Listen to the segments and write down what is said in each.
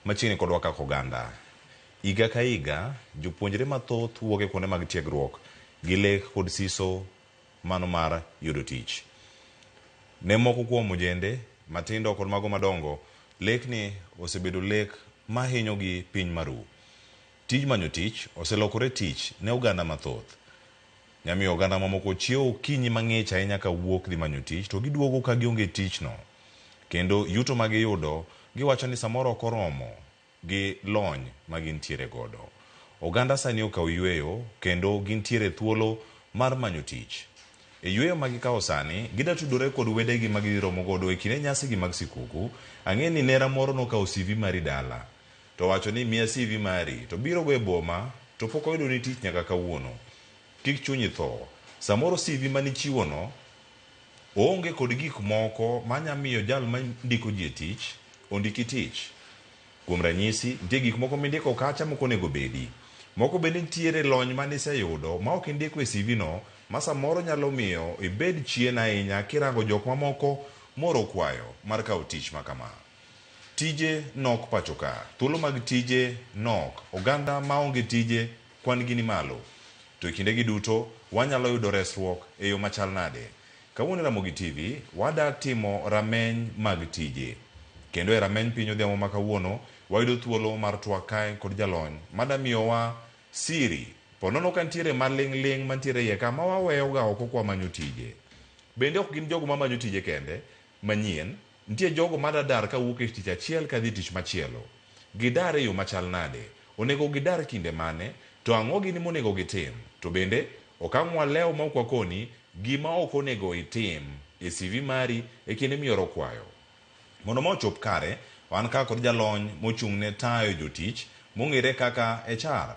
machiegni kodwa kaka oganda. Higa ka higa, jopuonjre mathoth wuok e kuonde mag tiegruok gi lek kod siso mano mar yudo tich. Ne moko kuom ojende matindo kod mago madongo, lekni osebedo lek mahinyogi piny maru. Tij manyo tich oselokore tich ne oganda mathoth. Nyamiyo oganda mamoko chiewo okinyi mang'ich ahinya ka wuok dhi manyo tich to giduogo ka gionge tichno. Kendo yuto ma giyudo giwacho ni samoro ok oromo gi lony ma gintiere godo. Oganda sani okawo yueyo kendo gintiere thuolo mar manyo tich. E yueyo ma gikawo sani, gida tudore kod wedegi ma gidhi romo godo e kinde nyasigi mag sikuku. Ang'e ni nera moro nokawo CV mari dala to owacho ni miya CV mari to biro go e boma to pok oyudo ni tich nyaka kawuono. Kik chunyi tho. Samoro CV manichiwo no oonge kod gik moko manya miyo jal ma ndiko ji e tich ondiki tich. Kuom ranyisi, nitie gik moko mindiko kacha mok onego bedi. Moko bende nitiere lony mane iseyudo ma ok indiko e CV no ma samoro nyalo miyo ibed chien ahinya kirango jok mamoko moro kwayo mar kawo tich ma kama. Tije nok pacho ka. Thuolo mag tije nok. Oganda maonge tije kwan gi ni malo. To e kindegi duto, wanyalo yudo resruok e yo machal nade? Kawuono e Ramogi TV, wada timo rameny mag tije. Kendo e rameny piny odhiambo ma kawuono, wayudo thuolo mar twak kae kod jalony mada miyowa siri. Ponono ka nitiere maling' ling' mantiere iye ka ma waweyoga oko kwamanyo tije. Bende ok gin jogo mamanyo tije kende manyien, nitie jogo mada dar kawuok e tich achiel kadhi e tich machielo. Gidar e yo machal nade? Onego gidar kinde mane? To ang'o gini monego gitim? To bende, ok ang' walew ma ok wakoni gima ok onego itim e CV mari e kinde mioro kwayo. Mondo ma ochop kare, wan ka kod jalony mochung' ne tayo jotich mong'ere kaka HR.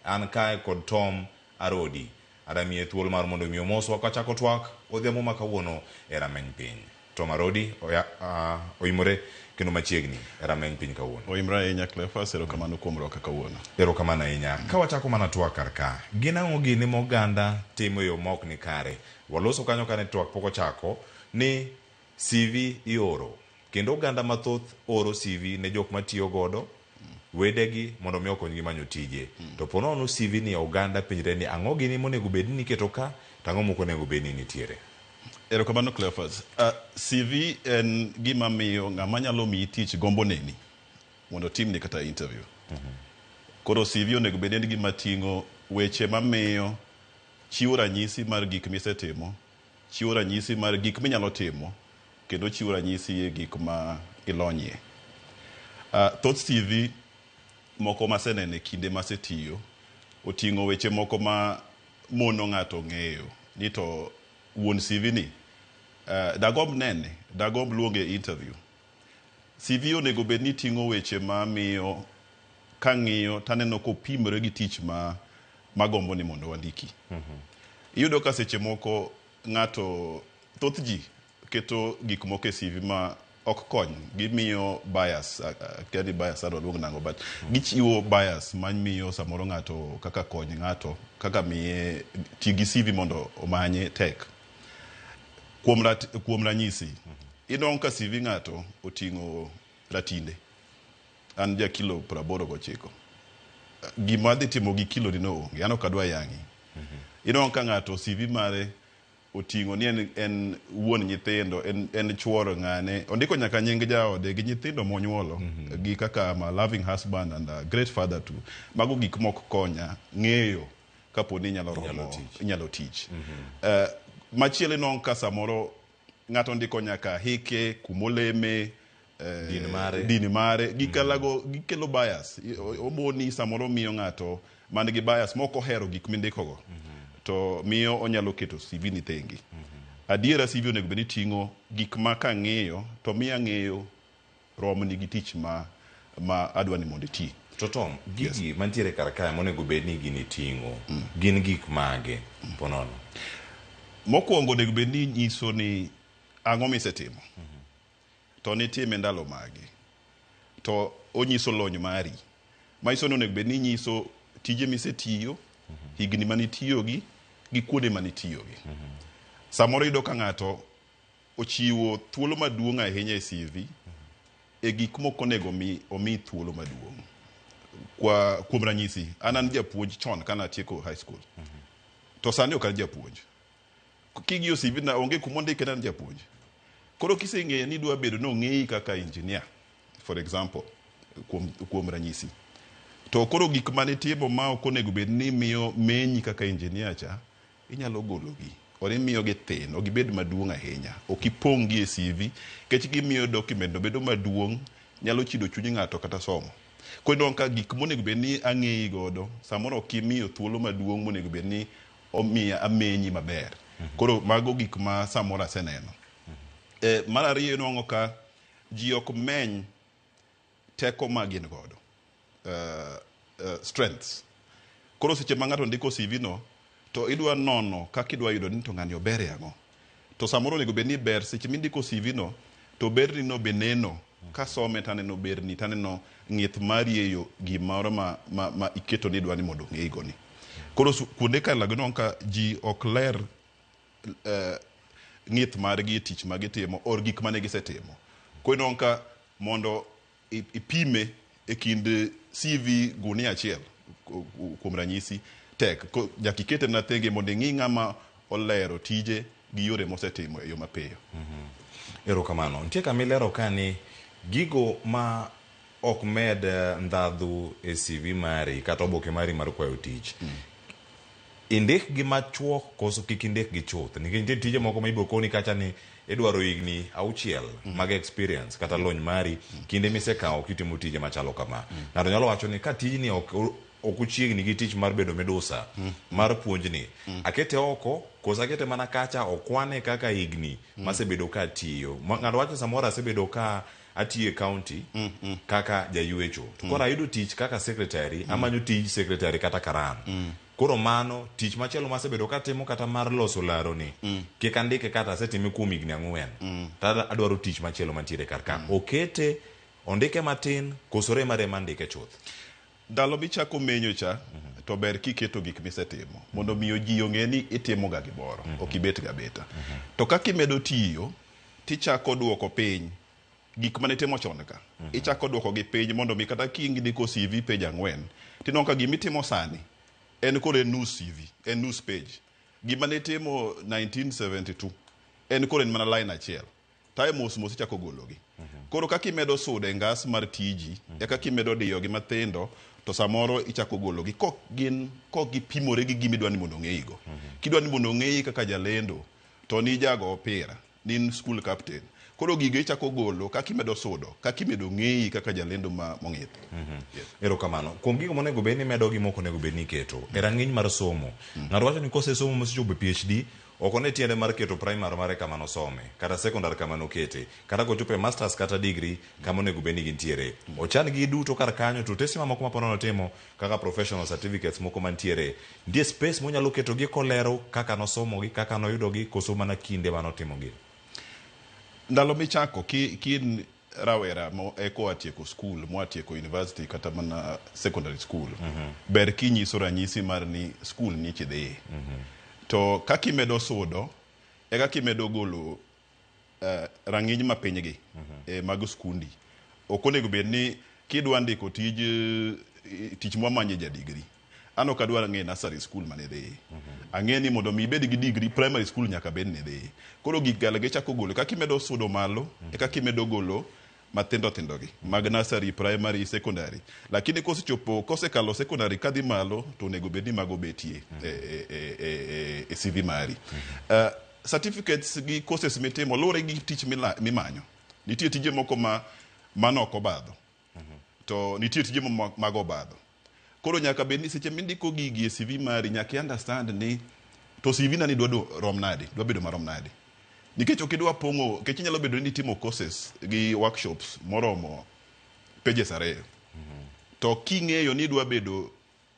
An kae kod Tom Arodi. Adamiye thuolo mar mondo mi omoswa kachako twak odhiambo ma kawuono e rameny piny. Tom Arodi oya, uh, oimore kendo machiegni e rameny piny kawuono. Oimre ahinya Cleophas, erokamano kuom rwaka kawuono. Erokamano ahinya. Ka wachako mana twak kar ka, gin ang'o gini ma oganda timo e yo ma ok ni kare? Waloso kanyo kane twak pok ochako ni CV ioro kendo oganda mathoth oro CV ne jok matiyo godo wedegi mondo mi okonygi manyo tije. To po nono CV ni oganda penjre ni ang'o gini monego bed ni iketo ka to ang'o mok onego bed ni nitiere. Erokamano Cleophas. CV en gima miyo ng'ama nyalo miyi tich gombo neni mondo otimni kata interview. Koro CV onego bed ni en gima ting'o weche mamiyo chiwo ranyisi mar gik misetimo, chiwo ranyisi mar gik minyalo timo, kendo chiwo ranyisi e gik ma ilonyie. Thoth CV moko maseneno e kinde masetiyo oting'o weche moko ma mono ng'ato ng'eyo ni to wuon CV ni dagomb nene, dagomb luonge e interview. CV onego bed ni ting'o weche ma miyo kang'iyo taneno kopimore gi tich ma magombo ni mondo wandiki. Iyudo ka seche moko ng'ato thoth ji keto gik moko e CV ma ok kony, gimiyo bias, akia ni bias adwa luong nang'o but gichiwo bias mamiyo samoro ng'ato kaka kony ng'ato kaka miye ti gi CV mondo omanye tek. Kuom ranyisi, inwang'o ka CV ng'ato oting'o ratinde. An ja kilo 89. Gima adhi timo gi kilo ni no onge, an ok adwa yang'i. Inwang'o ka ng'ato CV mare oting'o ni en wuon nyithindo, en chuor ng'ane. Ondiko nyaka nying jaode gi nyithindo monyuolo gi kaka I'm a loving husband and a great father too. Mago gik mok konya ng'eyo kapo ni inyalo romo, inyalo tich. Machielo inwang'o ka samoro ng'ato ondiko nyaka hike, kumoleme, Din mare. Dini mare. Gikalago gikelo bias. Omoni samoro miyo ng'ato man gi bias mok ohero gik mindikogo. To miyo onyalo keto CV ni thengi. Adiera CV onego bed ni ting'o gik ma kang'iyo to miyo ang'eyo romni gi tich ma adwa ni mondo iti. To Tom, gigi mantiere kar kae monego bed ni gini ting'o gin gik mage po nono? Mokwongo onego bed ni nyiso ni ang'o misetimo. To nitime ndalo mage. To onyiso lony mari. Manyiso ni onego bed ni inyiso tije misetiyo, higni manitiyogi, gi kuonde manitiyogi. Samoro iyudo ka ng'ato ochiwo thuolo maduong' ahinya e CV. e gik mok onego omi thuolo maduong'. Kwa kuom ranyisi, an an japuonj chon kane atieko high school. To sani ok an japuonj. King'iyo CV na onge kuma ondike ni an japuonj. Koro kiseng'eyo ni idwa bedo nong'eyi kaka engineer, for example, kuom ranyisi. To koro gik mane itimo ma ok onego bed ni miyo menyi kaka engineer cha, inyalo gologi. Or imiyogi thin, ok gibed maduong' ahinya. Ok ipong' gi e CV, nikech gimiyo document no bedo maduong', nyalo chido chuny ng'ato kata somo. Koro inwang'o ka gik monego bed ni ang'eyi godo, samoro ok imiyo thuolo maduong' monego bed ni omiya amenyi maber. Koro mago gik ma samoro aseneno. Mar ariyo inwang'o ka ji ok meny teko ma gin godo. Strengths. Koro seche ma ng'ato ndiko CV no, to idwa nono kaka idwa yudo ni to ng'ani ober e ang'o. To samoro onego bed ni ber seche mindiko CV no, to berni no be neno. Kasome taneno berni, taneno ng'ith mari e yo gimoro ma iketo ni idwa ni mondo ong'eyi go ni. Koro kuonde kalago inwang'o ka ji ok ler ng'ith margi e tich ma gitimo or gik mane gisetimo. Koro inwang'o ka mondo ipime e kind CV gunia achiel kuom ranyisi tek. Nyaka ikete mana thenge mondo ing'i ng'ama olero tije gi yore mosetimo e yo mapiyo. Erokamano. Nitie kama ilero ka ni gigo ma ok med ndhadhu e CV mari kata oboke mari mar kwayo tich. Indik gi machuok koso kik indik gi chuth nikech nitie tije moko ma ibiro koni kacha ni idwaro higni 6 mag experience kata lony mari kinde misekawo kitimo tije machalo kama. Ng'ato nyalo wacho ni ka tijni ok ochiegni gi tich mar bedo midusa mar puonjni, akete oko koso akete mana kacha okwane kaka higni masebedo ka atiyo. Ng'ato wacho samoro asebedo ka atiyo e county kaka jaywecho. To koro ayudo tich kaka secretary, amanyo tij secretary kata karan. Koro mano tich machielo masebedo katimo kata mar loso laro ni kik andike kata asetime kuom higni 4. To adwaro tich machielo mantiere kar ka. Okete ondike matin koso rem arema ndike chuth. Ndalo michako menyo cha, to ber kiketo gik misetimo mondo miyo ji ong'e ni itimo ga gimoro, ok ibet ga beta. To kaka imedo tiyo, tichako duoko piny gik mane itimo chon ka. Ichako duoko gi piny mondo mi kata kindiko CV page 4, tinwang'o ka gimitimo sani en koro en nus CV, en nus page. Gima ne itimo 1972 en koro en mana line achiel. Tae mos mos ichako gologi. Koro kaka imedo sudo e ngas mar tiji, e kaka imedo diyogi mathindo, to samoro ichako gologi kok gin kok gipimore gi gima idwa ni mondo ong'eyigo. Kidwa ni mondo ong'eyi kaka jalendo, to ni jago opira, ni in school captain. Koro gigo ichako golo kaka imedo sudo, kaka imedo ng'eyi kaka jalendo ma mong'ith. Yes. Erokamano. Kuom gigo monego bed ni imedo gi mok onego bed ni iketo e rang'iny mar somo. Ng'ato wacho ni kosesomo mosechopo e PhD, ok one tiende mar keto primary mare kama nosome, kata secondary kama nokete, kata kochopo e masters kata degree kama onego bed ni gintiere. Ochan gi duto kar kanyo to otese mamoko ma po nono timo kaka professional certificates moko mantiere. Nitie space monyalo ketogi kolero kaka nosomogi, kaka noyudogi, koso mana kinde manotimogi. Ndalo michako ki in rawera mo eko oa tieko skul, moa tieko university kata mana secondary school, ber kinyiso ranyisi mar ni skul nyicha idhiye. To kaka imedo sudo, e kaka imedo golo rang'iny mapiny gi mag skundi. Ok onego bed ni kidwa ndiko tij tich mwamanye ja degree. An ok adwar ng'e nursery school mane idhiye. Ang'e ni mondo mi ibed gi degree, primary school nyaka bed ni idhiye. Koro gik galagi chako golo. Kaka imedo sudo malo, e kaka imedo golo mathindo thindo gi mag nursery, primary, secondary. Lakini kosechopo, kosekalo secondary kadhi malo, to onego bed ni mago betie e CV mari. Certificates gi courses mitimo luwore gi tich mimanyo. Nitie tije moko ma mano ok obadho. To nitie tije mago obadho. Koro nyaka bed ni seche mindiko gigi e CV mari, nyaka i understand ni to CV na ni dwa rom nade, dwa bedo marom nade. Nikech ok idwa pong'o, nikech inyalo bedo ni itimo courses gi workshops moromo pages 2. To king'eyo ni idwa bedo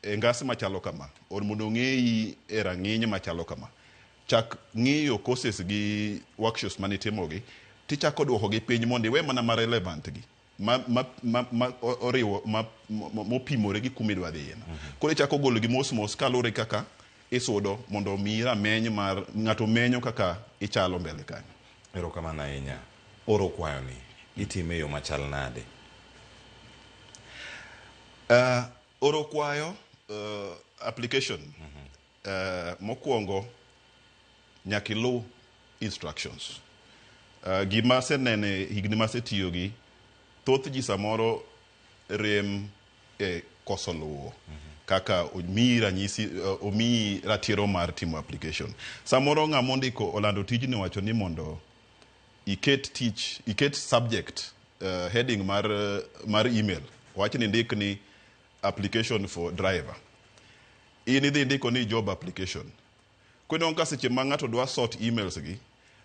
e ngas machalo kama, or mondo ong'eyi e rang'iny machalo kama, chak ng'iyo courses gi workshops manitimogi, tichako duoko gi piny mondo iwe mana ma relevant gi. Ma oriwo ma mopimore gi kuma idwa dhiye no. Koro ichako golo gi mos mos kaluwore kaka isudo mondo omiyi rameny mar ng'ato menyo kaka ichalo mbele kanyo. Erokamano ahinya. Oro kwayoni. Itime e yo machal nade? Oro kwayo, application, mokwongo nyaka iluw instructions. Gima asenene higni masetiyo gi thoth ji, samoro rem e koso luwo kaka omiyi ranyisi, omiyi ratiro mar timo application. Samoro ng'ama ondiko olando tijni wacho ni mondo iket tich, iket subject, heading mar email, wach ni ndik ni "application for driver", in idhi ndiko ni "job application". Koro ka seche ma ng'ato dwa sort emails gi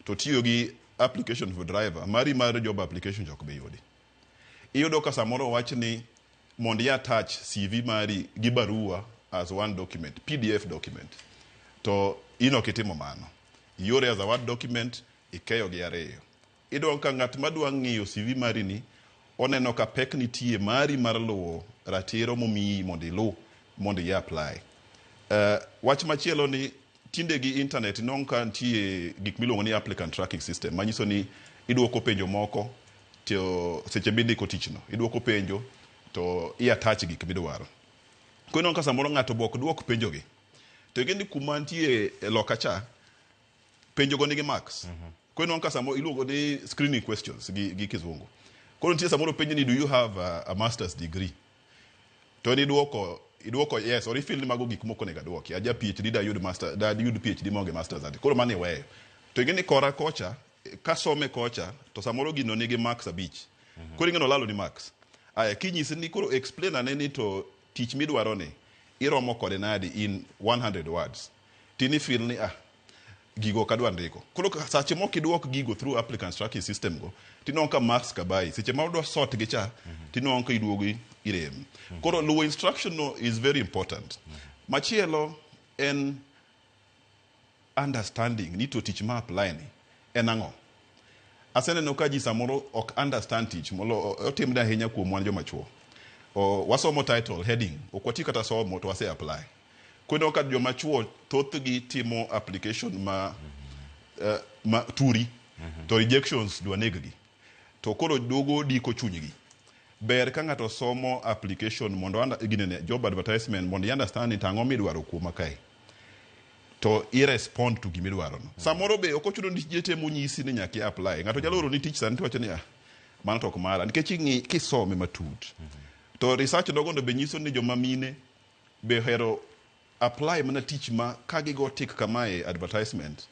to tiyo gi "application for driver", mari mar "job application" ok bi yudi. Iyudo ka samoro wach ni mondo i attach CV mari gi barua as one document, PDF document, to in ok itimo mano, iore as a Word document, ikeyo gi ariyo. Iyudo ka ng'at madwa ng'iyo CV mari ni oneno ka pek nitie mari mar luwo ratiro momiyi mondo iluw mondo i apply. Wach machielo ni tinde gi internet inwang'o ka nitie gik miluongo ni applicant tracking system, manyiso ni idwoko penjo moko to seche mindiko tichno idwoko penjo to i attach gik midwaro. Koro inwang'o ka samoro ng'ato be ok dwok penjogi, to ing'e ni kuma nitie e loka cha penjogo nigi marks. Koro inwang'o ka samoro iluongo ni screening questions gi kizungu. Koro nitie samoro penjo ni, "Do you have a master's degree?" To idwoko idwoko yes, or ifeel ni mago gik moko onego aduoki, aja PhD, dayud master, dayud PhD maonge masters adi? Koro mano iweyo. To ing'e ni kora kocha kasome kocha to samoro gino nigi marks 5. Koro ing'e ni olalo ni marks. Aya, kinyisi ni koro explain ane ni to tich midwaro ni iromo kode nade in 100 words, tini feel ni ah, gigo ok adwa ndiko. Koro sache mok idwok gigo through applicant tracking system go, tinwang'o ka marks ka bayi seche ma odwa sort gi cha, tinwang'o ka iduogo irem. Koro luwo instruction no is very important. Machielo en understanding ni to tich ma apply ni en ang'o. Aseneno ka ji samoro ok understand tich molo otimre ahinya kuom wan joma chuo. Wasomo title, heading, ok wati kata somo to wase apply. Koro ka joma chuo thothgi timo application ma turi to rejections dwa neg gi, to koro duogo diko chunygi. Ber ka ng'ato somo application mondo ginene job advertisement mondo i understand ni to ang'o midwaro kuoma kae, to i respond to gimidwaro no. Samoro be ok ochuno ni tije te monyisi ni nyaka i apply. Ng'ato nyalo oro ni tich sani to wacho ni, "Ah, mano to ok mara," nikech ing'i kisome matut. To research nogondo be nyiso ni joma mine be ohero apply mana tich ma ka gigo tick kamae advertisement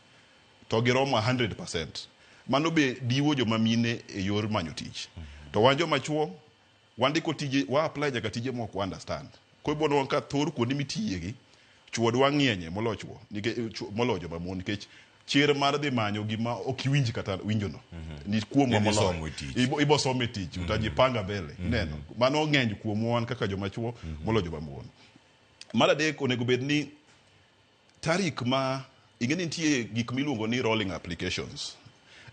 to giromo 100%. Mano be diwo joma mine e yor manyo tich. To wan joma chuo wandiko tije, wa apply nyaka tije mok wa understand. Koro ibo nwang'o ka thor kuonde mitiye gi chuo dwa ng'ienye molo chuo nikech molo joma mon, nikech chir mar dhi manyo gima ok iwinj kata winjono ni kuomwa. Idhi Moloyo somo e tich. Ibo somo e tich, utajipanga mbele. Ineno mano ng'eny kuomwa wan kaka joma chuo molo joma mon. Mar adek, onego bed ni tarik ma ing'e ni nitie gik miluongo ni rolling applications,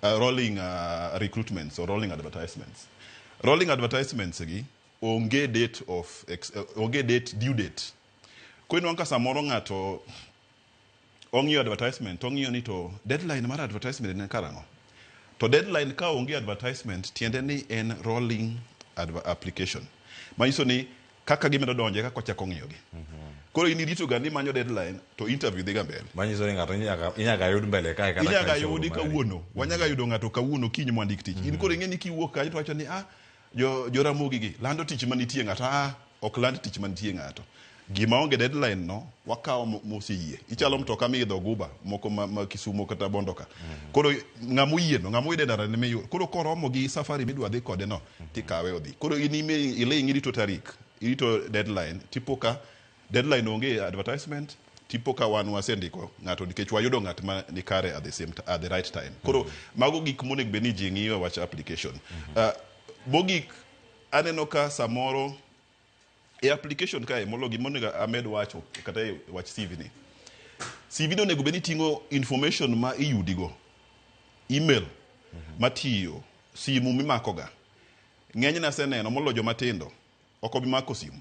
rolling recruitments or rolling advertisements. Rolling advertisements gi onge date of onge date, due date. Koro inwang'o ka samoro ng'ato ong'iyo advertisement, ong'iyo ni to deadline mar advertisement en karang'o. To deadline ka onge advertisement, tiende ni en rolling application, manyiso ni kaka gimedo donjo e kaka ochako ng'iyogi. Koro in irito ga ni manyo deadline to interview dhi ga mbele. Manyiso ni ng'ato inyaka yud mbele kae kata inyaga ka ichopo yudi mari. Kawuono wanyaga yudo ng'ato kawuono kiny mwandik tich. In koro ing'e ni kiwuok kanyo to wacho ni, "Ah, jo joramogi gi lando tich manitie." Ng'ato, ah, ok land tich manitie. Ng'ato gima onge deadline no wakawo moseyie. Ichalo mtoka miidho guba moko ma Kisumo kata Bondo ka. Koro ng'ama oyie no, ng'ama oyude ndara ne miyudo. Koro koromo gi safari midwa dhi kode no, tikawe odhi. Koro in iling' irito tarik, irito deadline, tipo ka deadline onge advertisement, tipo ka wan wasendiko ng'ato nikech wayudo ng'at ma ni kare at the same at the right time. Koro mago gik monego bed ni ji ng'iyo e wach application. Mogik, aneno ka samoro e application kae molo gima onego amed wacho kata e wach CV ni, CV ni onego bed ni ting'o information ma iyudigo, email matiyo, simu mimakoga. Ng'enyne aseneno molo joma tindo ok obi mako simu.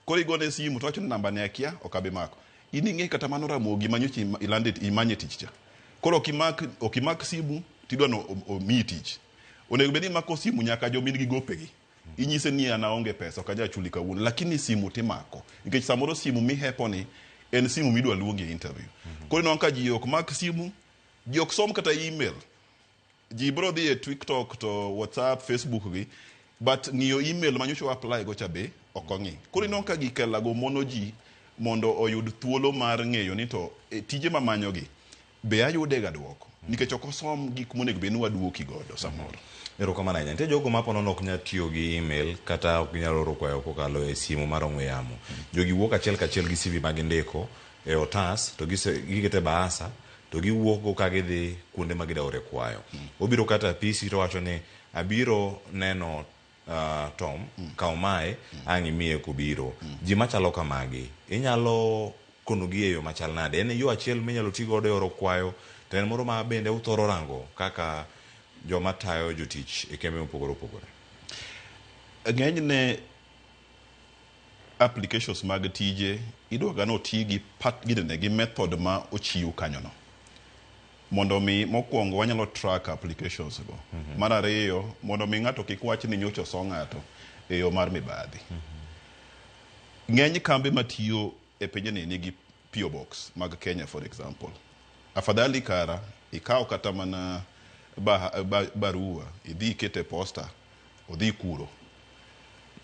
Koro igone simu to wacho ni, "Namba ne akia, ok abi mako." In ing'e kata mano Ramogi manyocha ilande imanye tich cha. Koro ok imak simu tidwa no omiyi tich. Onego bed ni imako simu nyaka joma in gi gopegi. Inyise ni an aonge pesa ok anyal chuli kawuono lakini simu timako. Nikech samoro simu mihepo ni en simu midwa luongi e interview. Koro ineno ka ji ok mak simu, ji ok som kata email. Ji bro dhi e TikTok to WhatsApp, Facebook gi but ng'iyo email ma nyocha apply go cha be ok ong'i. Koro ineno ka gikelago mono ji mondo oyud thuolo mar ng'eyo ni to e, tije mamanyogi be ayude ga duoko nikech ok osom gik monego bed ni waduoki godo samoro. Erokamano ahinya. Nitie jogo ma ponono ok nyal tiyo gi email kata ok ginyal oro kwayo kokalo e simu mar ong'we yamo. Jogi wuok achiel kachiel gi CV ma gindiko e otas to gikete e bahasa to giwuok go ka gidhi kuonde ma gida ore kwayo. Obiro kata apisi to owacho ni abiro neno Tom, kaw mae ang' imiye kobiro. Ji machalo kamagi, inyalo konogi e yo machal nade? En yo achiel minyalo ti godo e oro kwayo, to en moro ma bende uthoro rango kaka joma tayo jotich e kembe mopogore opogore. Ng'enyne applications mag tije idwa ga ni oti gi pat ginene gi method ma ochiw kanyono. Mondo mi mokwongo wanyalo track applications go. Mar ariyo, mondo mi ng'ato kik wach ni nyocha oso ng'ato e yo mar mibadhi. Ng'eny kambe matiyo e pinyni nigi PO Box mag Kenya for example. Afadhali kara ikaw kata mana barua idhi iket e posta odhi kuro.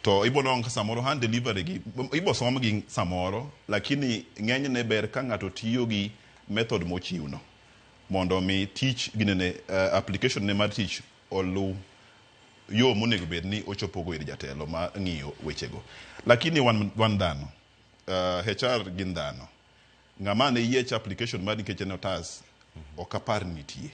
To ibo nwang'o ka samoro hand delivery gi ibo som gi samoro lakini ng'enyne ber ka ng'ato tiyo gi method mochiw no mondo mi tich ginene application ne mar tich oluw yo monego bed ni ochopogo ir jatelo ma ng'iyo wechego. Lakini wan dhano, HR gin dhano. Ng'ama ne yiech application mari nikech en otas ok apar ni nitie.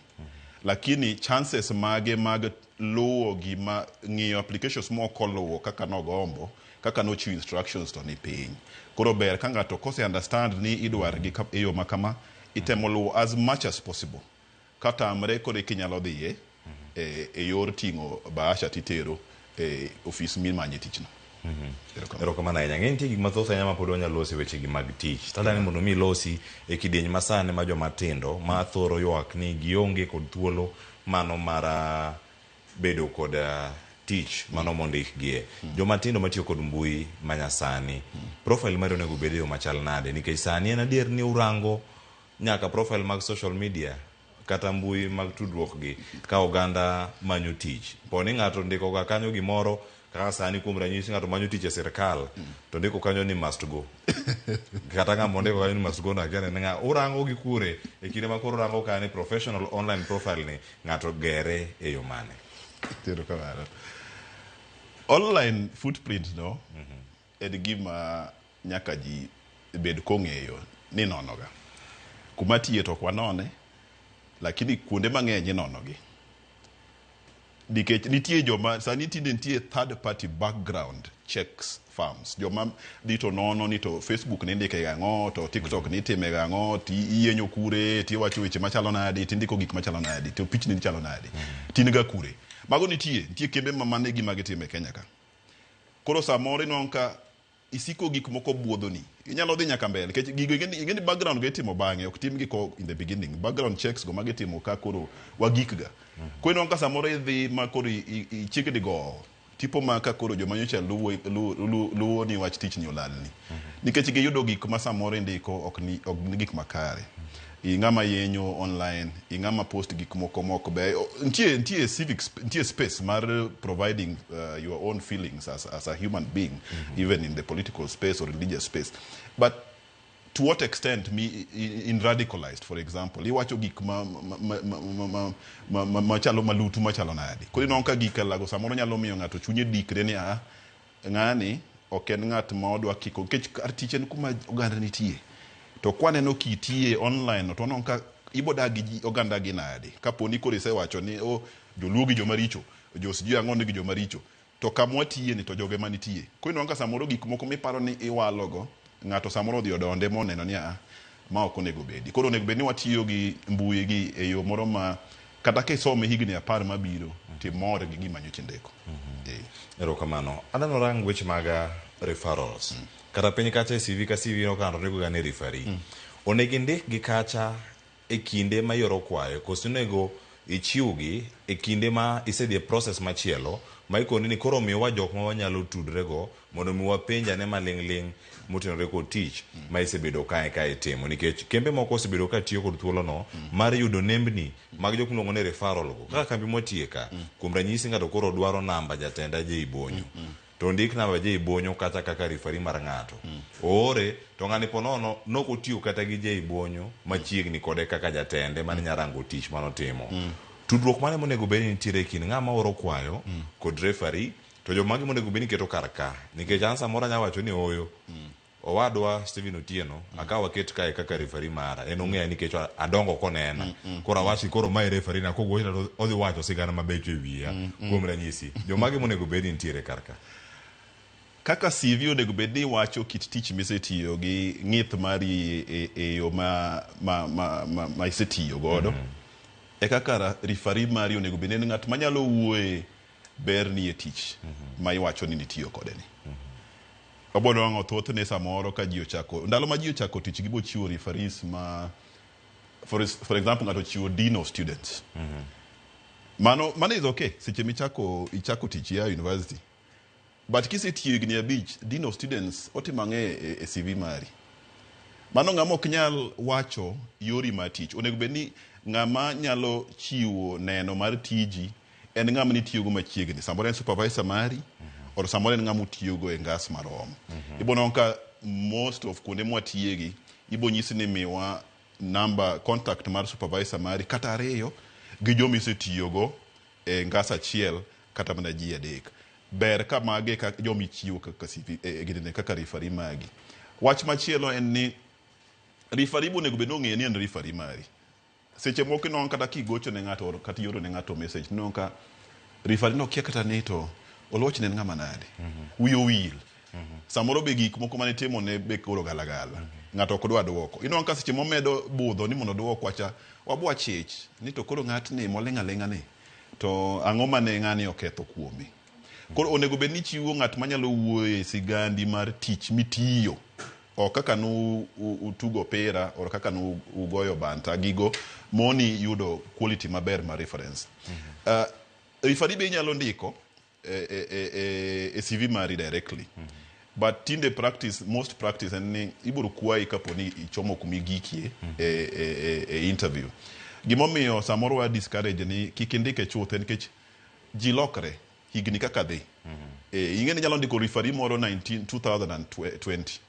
Lakini chances mage mag luwo gima ng'iyo applications mok oluwo kaka nogombo, kaka nochiwo instructions to ni piny. Koro ber ka ng'ato kose understand ni idwar gi e yo ma kama, itemo luwo as much as possible. Katamre koro eka inyalo dhiye e yor ting'o bahasha titero e ofis mimanye tich no. Erokamano. Erokamano ahinya. Ng'e nitie gik mathoth ahinya ma pod wanyalo loso e weche gi mag tich. Tadwa ni mondo mi ilosi e kidieny masani ma joma tindo ma thoro ywak ni gionge kod thuolo mano mar bedo kod tich mano mondikgie. Joma tindo matiyo kod mbui manyasani, profile mari onego obed e yo machal nade? Nikech sani en adier ni urango nyaka profile mag social media kata mbui mag tudruok gi ka oganda manyo tich. Po ni ng'ato ndiko ga kanyo gimoro kaka sani kuom ranyisi ng'ato manyo tich e sirkal to ndiko kanyo ni must go. Kata ng'ama ondiko kanyo ni must go no akia ni en ng'a. Urango gi kure e kinde ma koro urango ka ni professional online profile ni ng'ato gere e yo mane? Erokamano. Online footprint no en gima nyaka ji bed kong'eyo ni inonoga. Kuma tiye to ok wanone, lakini kuonde mang'eny inonogi. Nikech nitie joma, sani tinde nitie third party background checks firms. Joma dhi to nono ni to Facebook nindike gang'o, to TikTok nitime gang'o, ti iyenyo kure, tiwacho weche machalo nadi, tindiko gik machalo nadi, to pichni chalo nadi, tin ga kure. Mago nitie kembe ma mano e gima gitimo e Kenya ka. Koro samoro inwang'o ka isiko gik moko buodhoni. Inyalo dhi nyaka mbele nikech gigo ing'e ni background go itimo bang'e ok timgi ko in the beginning. Background checks go magitimo ka koro wagik ga. Koro inwang'o ka samoro idhi ma koro ichiegni gowo tipo ma ka koro joma nyocha luwo, luwo, luwo ni wach tich ni olalni. Nikech giyudo gik ma samoro indiko ok ni, ok ni gik makare. Ing'ama yenyo online, ing'ama post gik moko mok beyo. Nitie civic, nitie space mar providing your own feelings as a human being, even in the political space or religious space. But to what extent mi in radicalized, for example, iwacho gik ma machalo malutu machalo nadi. Koro inwang'o ka gik lago samoro nyalo miyo ng'ato chunye dikre ni a ng'ani ok en ng'at ma odwa kiko nikech kar tich en kuma oganda nitie. To kwaneno kitiye online to waneno ka ibo dak gi oganda gi nade. Kapo ni koro isewacho ni oh, joluo gi joma richo, jo sijui ang'o ni gi joma richo. To kama watiye ni to joge manitie. Koro inwang'o ka samoro gik moko miparo ni iwalogo, ng'ato samoro odhi odonde moneno ni a ma ok onego bedi. Koro onego bed ni watiyo gi mbui gi e yo moro ma kata kisome higni 10 mabiro timor gi gima nyocha indiko. Erokamano. Adwa rang weche mag referrals. Kata piny kacha e CV ka CV no kando ndiko ga ni referee. Onego indik gi kacha e kinde ma ioro kwayo koso onego ichiwgi e kinde ma isedhi e process machielo ma ikoni ni koro miwa jok ma wanyalo tudrego mondo mi wapenj ane maling'ling' motenore kod tich ma isebedo kae ka itimo nikech kembe moko osebedo ka tiyo kod thuolono mar yudo nembni mag jok miluongo ni referral go kaka kambi mwatiye ka kuom ranyisi ng'ato koro dwaro namba jatenda Jay Bonyo to ondik namba Jay Bonyo kata kaka referee mar ng'ato oore to ng'ani po nono nok otiyo kata gi Jay Bonyo machiegni kode kaka jatende mane nya rango tich manotimo tudruok mane monego bed ni nitiere e kind ng'ama oro kwayo kod referee to jomagi monego bed ni keto kar ka nikech an samoro anya wacho ni oyo owadwa Stephen Otieno akaw aket kae kaka referee mara en ong'eya nikech adongo konena koro awach ni koro mae referee na kogochna to odhi wacho sigana mabecho e wiya kuom ranyisi jomagi monego bed ni nitiere kar ka Kaka CV onego bed ni wacho kit tich misetiyo gi ng'ith mari e yo ma isetiyo godo. E kaka referee mari onego bed ni en ng'at manyalo wuoye berni e tich ma iwacho ni nitiyo kode ni. Wabo nwang'o thothne samoro ka ji ochako, ndalo ma ji ochako tich gibo chiwo referees ma, for example ng'ato ochiwo dean of students. Mano is okay seche michako ichako tich ya university. But kisetiyo higni 5, dean of students otimo ang'e e CV mari? Mano ng'ama ok nyal wacho yori mar tich. Onego bed ni ng'ama nyalo chiwo neno mar tiji en ng'ama nitiyogo machiegni. Samoro en supervisor mari, or samoro en ng'ama utiyogo e ngas marom. Ibo nwang'o ka most of kuonde mwatiyegi, ibo nyisi ni miwa number contact mar supervisor mari kata ariyo gi joma isetiyogo e ngas achiel kata mana ji adek. Ber ka magi e joma ichiwo kaka CV, ginene kaka referee magi. Wach machielo en ni referee be onego bed ni ong'eyo ni en referee mari. Seche moko inwang'o kata kigocho ne ng'ato kata ioro ne ng'ato message, inwang'o ka referee no kia kata ni to Oluoch ne en ng'ama nade. Wiye owil. Samoro be gik moko mane itimo ne be koro galagala. Ng'ato ok dwa duoko. Inwang'o ka seche momedo budho ni mondo oduok wacha, wabwa chich ni to koro ng'atni moling' aling'a ni to ang'o mane ng'ani oketho kuome. Koro onego bed ni ichiwo ng'at manyalo wuoyo e sigandi mar tich mitiyo. Ok kaka nu utugo opira or kaka nu ugoyo banta, gigo moni yudo quality maber mar reference. Referee be inyalo ndiko e CV mari directly. But tinde practice, most practice en ni ibiro kwayi kapo ni ichomo kuma igikie e interview. Gimomiyo samoro wa discourage ni kik indike chuth en nikech ji lokre higni kaka dhi. Ing'e ni inyalo ndiko referee moro 19, 2020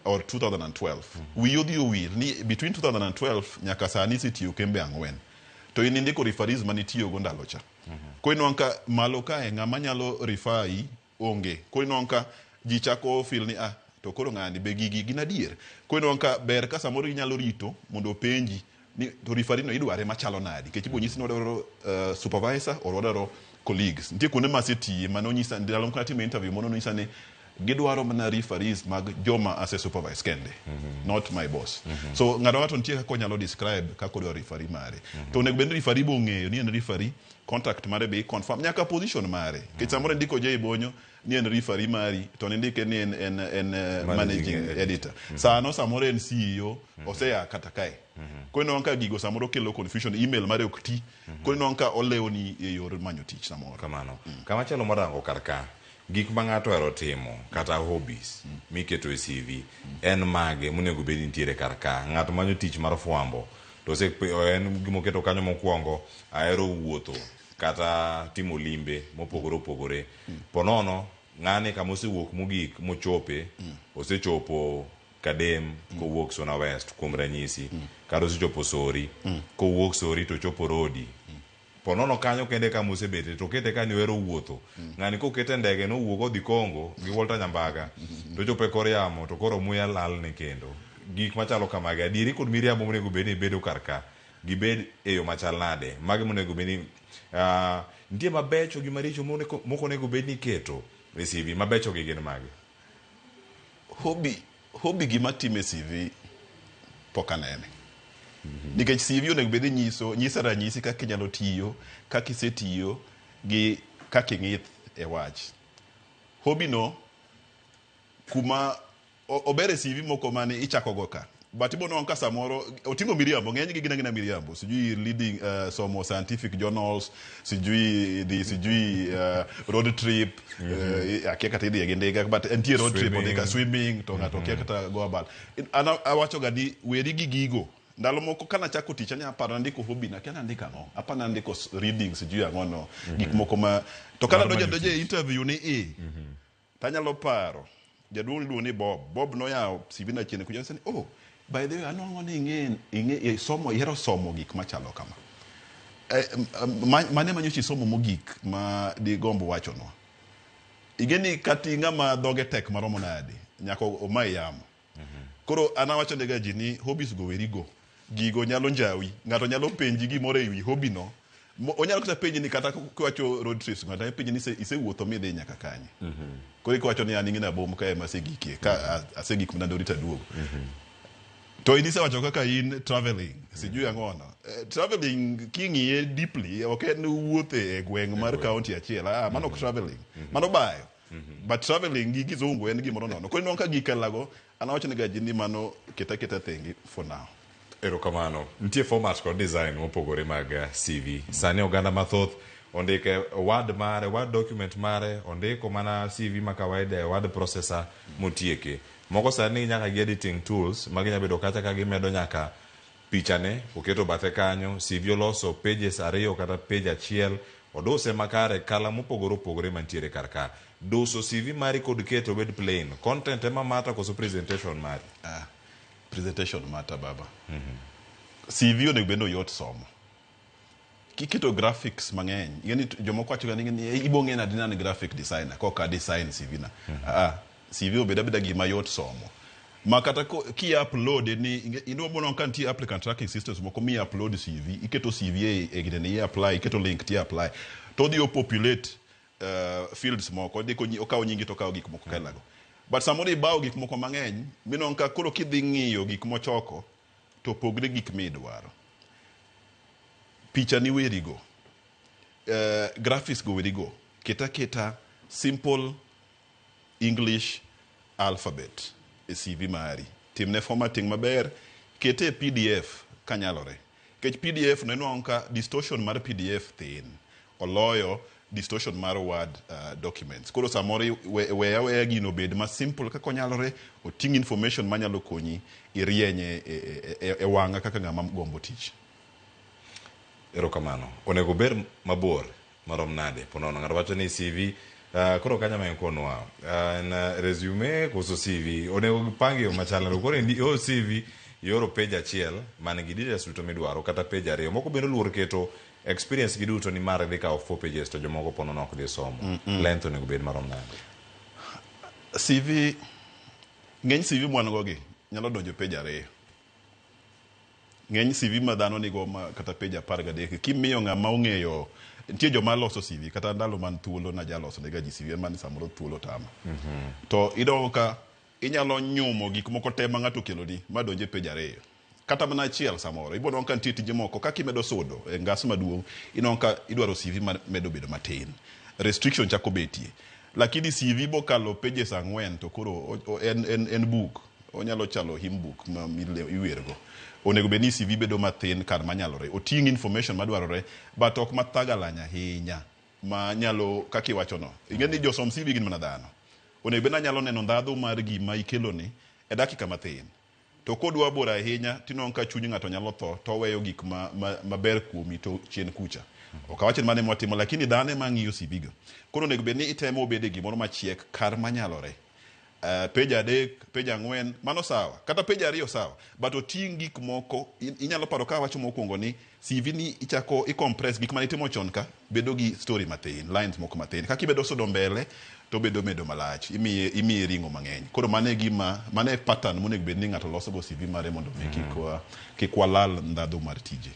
or 2012. Wiyi odhi owil ni between 2012 nyaka sani isetiyo kembe 4. To in indiko referees manitiyogo ndalo cha. Koro inwang'o ka malo kae ng'ama nyalo refer yi onge. Koro inwang'o ka ji chako feel ni to koro ng'ani be gigi gin adier. Koro inwang'o ka ber ka samoro inyalo rito mondo openji ni to referee no idware machalo nadi. Nikech ibo nyisi ni wadwaro supervisor or wadwaro colleagues. Nitie kuonde ma asetiye mane onyisa ndalo moko natimo interview moro nonyisa ni gidwaro mana referees mag joma ase supervise kende, not my boss. So ng'ato ng'ato nitie kaka onyalo describe kaka odwaro referee mare. To onego bed ni referee be ong'eyo ni en referee, contact mare be i-confirm nyaka position mare. Nikech samoro indiko Jay Bonyo ni en referee mari to nindike ni en managing editor. Sano samoro en CEO osea kata kae. Koro inwang'o ka gigo samoro kelo confusion, email mare ok ti. Koro inwang'o ka olewoni e yor manyo tich samoro. Kamano. Kamachielo morango kar ka, gik ma ng'ato ohero timo kata hobbies miketo e CV en mage monego bed ni nitiere kar ka. Ng'ato manyo tich mar fwambo to en gimoketo kanyo mokwongo ahero wuotho kata timo limbe mopogore opogore. Po nono ng'ani kama osewuok mogik mochope osechopo Kadem kowuok Suna West kuom ranyisi kata osechopo Sori kowuok Sori to ochopo Rodi. Po nono kanyo kende kama osebete to okete ka ni ohero wuotho. Ng'ani kokete e ndege nowuok odhi Congo gi Walter Nyambaga to ochopo e kor yamo to koro muya lalne kendo. Gik machalo kamagi adieri kod miriambo monego bed ni bedo kar ka gibed e yo machal nade? Mage monego bed ni nitie mabecho gi maricho mok onego bed ni iketo e CV mabecho gi gin mage? Hobby gima timo e CV pok anene. Nikech CV onego bed ni nyiso nyisa ranyisi kaka inyalo tiyo, kaka isetiyo gi kaka ing'ith e wach. Hobby no kuma ober e CV moko mane ichako go ka. But ibo nwang'o ka samoro oting'o miriambo, ng'eny gi gin agina miriambo. Sijui leading somo scientific journals, sijui dhi sijui road trip, akia kata idhiye gi ndiga, but entie road trip odhi ka swimming to ng'ato okia kata go abal. An awacho ga ni weri gi gigo. Ndalo moko kana chako tich anya paro nandiko hobby na kia nandiko ang'o. Apa nandiko reading sijui ang'o no. Gik moko ma to kana Mar donjo manyo donjo e tich. interview ni i tanyalo paro jaduong' iluongo ni Bob. Bob noyawo CV na chien kucha ni oh by the way anwang'o ni ing'e ing'e somo ihero somo gik machalo kama. Eh, mane manyocha isomo mogik ma digomb wachonwa? Ing'e ni kati ng'ama dhoge tek maromo nade nyaka omayi yamo. Koro an awacho ne ga ji ni hobbies go weri go. Gigo nyalo njawi. Ng'ato nyalo penji gimoro ewi hobby no. Onyalo kata penji ni kata kiwacho road trips ng'ato nyalo penji ni isewuotho midhi nyaka kanye. Koro ikiwacho ni an ing'e ni abom kae ema asegikie ka asegik mana Ndori taduogo. To in isewacho kaka in traveling, sijui ang'ono. Traveling king'iye deeply ok en wuoth e gweng' mar county achiel. Ah, mano ok traveling. Mano bayo. But traveling gi kizungu en gimoro nono. Koro inwang'o ka gikalago, an awacho ne ga ji ni mano keta keta thenge for now. Erokamano. Nitie format kod design mopogore mag CV. Sani oganda mathoth ondike Word mare, Word document mare, ondiko mana CV ma kawaida e word processor motieke. Moko sani nyaka gi editing tools ma ginya bedo kacha ka gimedo nyaka pichane oketo bathe kanyo, CV oloso pages ariyo kata page achiel, oduse makare, kala mopogore opogore mantiere kar ka. Duso CV mari kod keto obed plain. Content ema matter koso presentation mari? Ah, presentation matter baba. CV onego bed ni oyot somo. Kiketo graphics mang'eny, ing'e ni jomoko wacho ga ni ibo ng'e nade ni an graphic designer koka design CV na. Ah, CV obed abeda gima yot somo. Ma kata ki upload ni inuo mono ka nitie applicant tracking systems moko mi upload CV, iketo CV e gine ni apply, iketo link ti apply. To odhi o populate fields moko, odhi okawo nyingi to okawo gik moko kelago. But samoro ibawo gik moko mang'eny, minwang'o ka koro kidhi ng'iyo gik mochoko, to pogre gik midwaro. Picha ni werigo, graphics go werigo, keta keta simple English alphabet e CV mari. Timne formatting maber, kete e PDF kanyalore. Nikech PDF no inwang'o ka distortion mar PDF thin, oloyo distortion mar Word documents. Koro samoro we aweya gino obed ma simple kaka onyalore, oting' information manyalo konyi irienye e wang'a kaka ng'ama gombo tich. Erokamano. Onego obed mabor marom nade? Ponono ng'ato wacho ni CV koro kanya ma inkonwa en resume koso CV onego gipangi yo machal nade? Koro ioro CV ioro page achiel man gi details duto midwaro kata page ariyo. Moko bende oluor keto experience gi duto ni mar dhi kawo 4 pages to jomoko ponono ok dhi somo. Length onego bed marom nade? CV ng'eny CV mwan go gi nyalo donjo page ariyo. Ng'eny CV ma dhano nigo ma kata page 13 kimiyo ng'ama ong'eyo nitie joma loso CV kata ndalo man thuolo najaloso nega ji CV man samoro thuolo tama. To idongo ka inyalo nyumo gik moko te ma ng'ato okeloni ma donje page ariyo. Kata mana achiel samoro. Ibo nwang'o ka nitie tije moko kaka imedo sudo e ngas maduong' inwang'o ka idwaro CV ma medo bedo matin. Restriction chako betie. Lakini CV bokalo pages 4 to koro en book. Onyalo chalo hymn book ma iwergo. Onego bed ni CV bedo mathin kar manyalore. Oting' information madwarore but ok mathagalany ahinya ma nyalo kaka iwacho no. Ing'e ni josom CV gin mana dhano. Onego bed ni anyalo neno ndhadhu mar gima ikeloni e dakika mathin. To kodwa bor ahinya tinwang'o ka chuny ng'ato nyalo tho to oweyo gik maber kuomi to chien kucha. Ok awach ni mano ema watimo lakini dhano ema ng'iyo CV go. Koro onego bed ni itemo obed e gimoro machiek kar manyalore. Page 3, page 4, mano sawa. Kata page 2 sawa. But oting' gik moko, inyalo paro ka awacho mokwongo ni CV ni ichako i compress gik mane itimo chon ka bedo gi story mathin, lines moko mathin. Kaka imedo sudo mbele to obedo medo malach, imiye ring'o mang'eny. Koro mano e gima, mano e pattern monego bed ni ng'ato loso go CV mare mondo mi kik walal ndhadhu mar tije.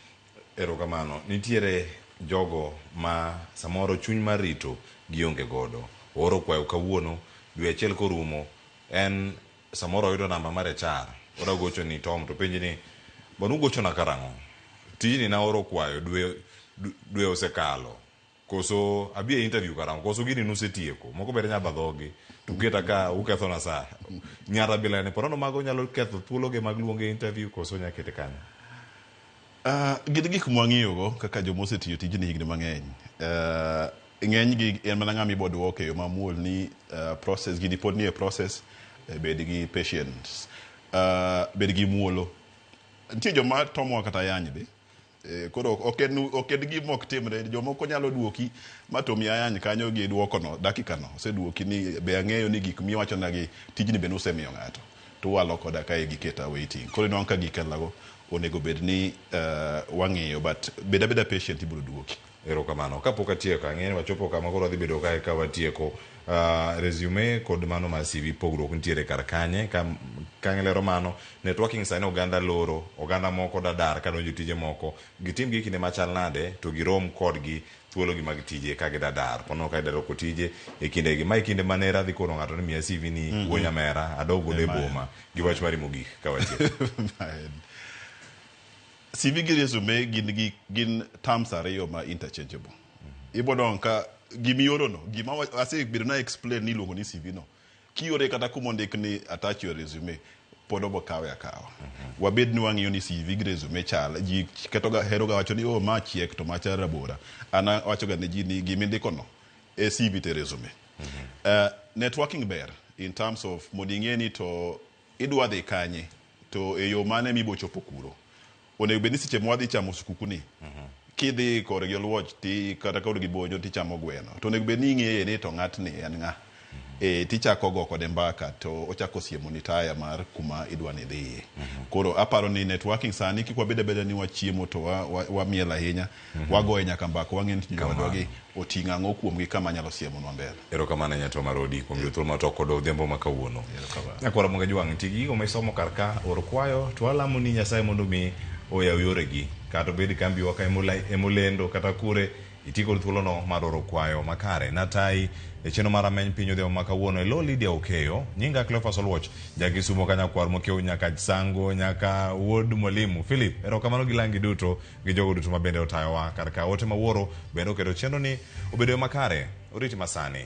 Erokamano. Nitiere jogo ma samoro chuny mar rito gionge godo. Ooro kwayo kawuono, dwe achiel korumo, en samoro oyudo namba mar HR. Odwa gocho ni Tom to penji ni, bwana ugochona karang'o? Tijni naoro kwayo dwe osekalo. Koso abi e interview karang'o? Koso gini nusetieko? Moko bende nyalo dhogi to uketa ka ukethona sa. Nyara bila ne ponono mago nyalo ketho thuologe mag luonge e interview koso nya kete kanyo? Gin gik mwang'iyogo kaka joma osetiyo tijni higni mang'eny. Ng'enygi en mana ng'ama ibo duok e yo mamuol ni process gini pod nie process, bed gi patience, bed gi muolo. Nitie joma tomowa kata yany be. Koro ok en ok en gima ok timre. Jomoko nyalo duoki ma to mi ayany kanyo gi duokono dakika no oseduoki ni be ang'eyo ni gik miwachonagi tijni be nusemiyo ng'ato to uwalo koda kae giketa waiting. Koro inwang'o ka gik kalago onego bed ni wang'iyo but bed abeda patient ibiro duoki. Erokamano. Kapok atieko, ang'eyo ni wachopo kama koro wadhi bedo kae ka watieko. Resume kod mano mar CV pogruok nitiere kar kanye? Ka ka lero mano, networking sani oganda loro, oganda moko dadar kadonjo tije moko. Gitim gi kinde machal nade to girom kodgi thuolo gi mag tije ka gidadar. Pono ka gidar oko tije e kinde gi. Ma e kinde mane radhi kono ng'ato ni miya CV ni wuo nyamera, adog godo e boma. Gi wach mari mogik ka watieko. CV gi resume gin gi gin terms ariyo ma interchangeable. Ibo nwang'o ka gimioro no gima asebedo na explain ni iluongo ni CV no kiore kata kuma ondik ni attach your resume pod obo kawe akawa. Wabed ni wang'iyo ni CV gi resume chal ji ketoga heroga wacho ni oh ma chiek to macha rabora. An awachoga ne ji ni gimindiko no e CV to e resume. Networking ber in terms of mondo ing'e ni to idwa dhi kanye to e yo mane mibo chopo kuro. Onego bed ni seche mwadhi chamo skuku ni kidhi korgi oluoch ti kata korgi bonyo tichamo gweno to onego bed ni ing'eye ni to ng'atni en ng'a e tichako go kode mbaka to ochako siemoni taya mar kuma idwa ni idhiye. Koro aparo ni networking sani kik wabed abeda ni wachiemo to wamiel ahinya wagoye nyaka mbaka wang'e ni jowadwa gi oting'o ang'o kuomgi kama nyalo siemonwa mbele. Erokamano Nyatwa Marodi kuom yudo thuolo mar twak kodwa odhiambo ma kawuono. Nyakwara Monge Jwang', ti gi gigo misomo kar ka, or kwayo to walamo ni Nyasaye mondo mi oyaw yoregi. Kata obed kambiwa ka emolendo kata kure, iti kod thuolono mar oro kwayo makare. Natai e chenro mar Rameny Piny odhiambo ma kawuono e lo Lydia Okeyo, nyinga Cleophas Oluoch, jakisumo ka nyakwar mokiewo nyaka Sango, nyaka wuod mwalimu. Philip, erokamano gi langi duto gi jogo duto ma bende otayowa kar ka. Ote mawuoro bende oketo chenro ni obedo makare. Oriti masani.